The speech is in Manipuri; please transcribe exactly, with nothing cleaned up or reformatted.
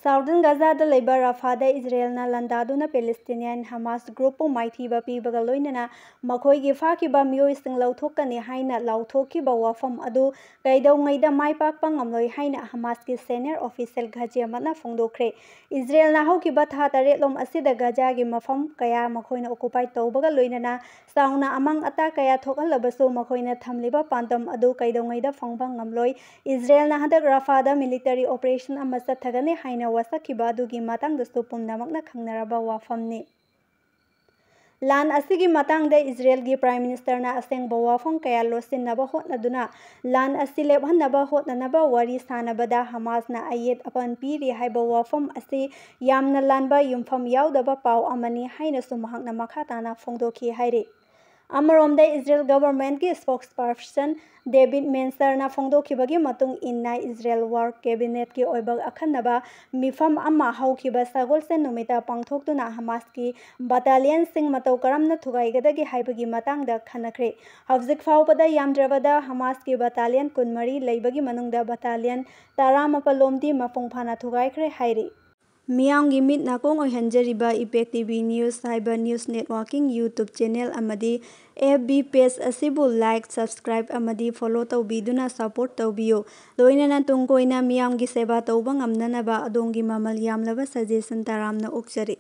Southern Gaza ꯗ ꯂꯩꯕ ꯔꯐꯥꯗ ꯏꯖꯔꯦꯜꯅ ꯂꯥꯟꯗꯥꯗꯨꯅ Palestinian Hamas group ꯄꯨ ꯃꯥꯏꯊꯤꯕ ꯄꯤꯕꯒ ꯂꯣꯏꯅꯅ ꯃꯈꯣꯏꯒꯤ ꯐꯥꯈꯤꯕ ꯃꯤꯑꯣꯏꯁꯤꯡ ꯂꯧꯊꯣꯛꯀꯅꯤ ꯍꯥꯏꯅ ꯂꯥꯎꯊꯣꯛꯈꯤꯕ ꯋꯥꯐꯝ ꯑꯗꯨ ꯀꯩꯗꯧꯉꯩꯗ ꯃꯥꯏ ꯄꯥꯛꯄ ꯉꯝꯂꯣꯏ ꯍꯥꯏꯅ ꯍꯃꯥꯁꯀꯤ senior official ꯒꯖꯤ ꯑꯃꯅ ꯐꯣꯡꯗꯣꯛꯈ꯭ꯔꯦ꯫ ꯏꯖꯔꯦꯜꯅ ꯍꯧꯈꯤꯕ ꯊꯥ ꯇꯔꯦꯠꯂꯣꯝ ꯑꯁꯤꯗ ꯒꯖꯥꯒꯤ ꯃꯐꯝ ꯀꯌꯥ ꯃꯈꯣꯏꯅ occupy ꯇꯧꯕꯒ ꯂꯣꯏꯅꯅ ꯆꯥꯎꯅ ꯑꯃꯥꯡ ꯑꯇꯥ ꯀꯌꯥ ꯊꯣꯛꯍꯜꯂꯕꯁꯨ ꯃꯈꯣꯏꯅ ꯊꯝꯂꯤꯕ ꯄꯥꯟꯗꯝ ꯑꯗꯨ ꯀꯩꯗꯧꯉꯩꯗ ꯐꯪꯕ ꯉꯝꯂꯣꯏ꯫ ꯏꯖꯔꯦꯜꯅ ꯍꯟꯗꯛ ꯔꯐꯥꯗ military operation ꯑꯃ ꯆꯠꯊꯒꯅꯤ ꯍꯥꯏꯅ ꯋꯥꯁꯛꯈꯤꯕ ꯑꯗꯨꯒꯤ ꯃꯇꯥꯡꯗꯁꯨ ꯄꯨꯝꯅꯃꯛꯅ ꯈꯪꯅꯔꯕ ꯋꯥꯐꯝꯅꯤ꯫ ꯂꯥꯟ ꯑꯁꯤꯒꯤ ꯃꯇꯥꯡꯗ ꯏꯖꯔꯦꯜꯒꯤ Prime Minister ꯅ ꯑꯁꯦꯡꯕ ꯋꯥꯐꯝ ꯀꯌꯥ ꯂꯣꯠꯁꯤꯟꯅꯕ ꯍꯣꯠꯅꯗꯨꯅ ꯂꯥꯟ ꯑꯁꯤ ꯂꯦꯞꯍꯟꯅꯕ ꯍꯣꯠꯅꯅꯕ ꯋꯥꯔꯤ ꯁꯥꯅꯕꯗ ꯍꯃꯥꯁꯅ ꯑꯌꯦꯠ ꯑꯄꯟ ꯄꯤꯔꯤ ꯍꯥꯏꯕ ꯋꯥꯐꯝ ꯑꯁꯤ ꯌꯥꯝꯅ ꯂꯥꯟꯕ, ꯌꯨꯝꯐꯝ ꯌꯥꯎꯗꯕ ꯄꯥꯎ ꯑꯃꯅꯤ ꯍꯥꯏꯅꯁꯨ ꯃꯍꯥꯛꯅ ꯃꯈꯥ ꯇꯥꯅ ꯐꯣꯡꯗꯣꯛꯈꯤ ꯍꯥꯏꯔꯤ꯫ ꯑꯃꯔꯣꯝꯗ ꯏꯖꯔꯦꯜ government ꯀꯤ spokesperson David Mencer ꯅ ꯐꯣꯡꯗꯣꯛꯈꯤꯕꯒꯤ ꯃꯇꯨꯡ ꯏꯟꯅ, ꯏꯖꯔꯦꯜ war cabinet ꯀꯤ ꯑꯣꯏꯕ ꯑꯈꯟꯅꯕ ꯃꯤꯐꯝ ꯑꯃ ꯍꯧꯈꯤꯕ ꯁꯒꯣꯜꯁꯦꯟ ꯅꯨꯃꯤꯠꯇ ꯄꯥꯡꯊꯣꯛꯇꯨꯅ ꯍꯃꯥꯁꯀꯤ battalion ꯁꯤꯡ ꯃꯇꯧ ꯀꯔꯝꯅ ꯊꯨꯒꯥꯏꯒꯗꯒꯦ ꯍꯥꯏꯕꯒꯤ ꯃꯇꯥꯡꯗ ꯈꯟꯅꯈ꯭ꯔꯦ꯫ ꯍꯧꯖꯤꯛ ꯐꯥꯎꯕꯗ ꯌꯥꯝꯗ꯭ꯔꯕꯗ ꯍꯃꯥꯁꯀꯤ battalion ꯀꯨꯟꯃꯔꯤ ꯂꯩꯕꯒꯤ ꯃꯅꯨꯡꯗ battalion ꯇꯔꯥꯃꯥꯄꯜ ꯂꯣꯝꯗꯤ ꯃꯄꯨꯡ ꯐꯥꯅ ꯊꯨꯒꯥꯏꯈ꯭ꯔꯦ ꯍꯥꯏꯔꯤ꯫ ꯃꯤꯌꯥꯝꯒꯤ ꯃꯤꯠ ꯅꯥꯀꯣꯡ ꯑꯣꯏꯍꯟꯖꯔꯤꯕ Impact T V News ꯍꯥꯏꯕ news networking YouTube channel ꯑꯃꯗꯤ F B page ꯑꯁꯤꯕꯨ like, subscribe ꯑꯃꯗꯤ follow ꯇꯧꯕꯤꯗꯨꯅ support ꯇꯧꯕꯤꯌꯨ꯫ ꯂꯣꯏꯅꯅ ꯇꯨꯡ ꯀꯣꯏꯅ ꯃꯤꯌꯥꯝꯒꯤ ꯁꯦꯕꯥ ꯇꯧꯕ ꯉꯝꯅꯅꯕ ꯑꯗꯣꯝꯒꯤ ꯃꯃꯜ ꯌꯥꯝꯂꯕ suggestion ꯇꯔꯥꯝꯅ ꯑꯣꯛꯆꯔꯤ꯫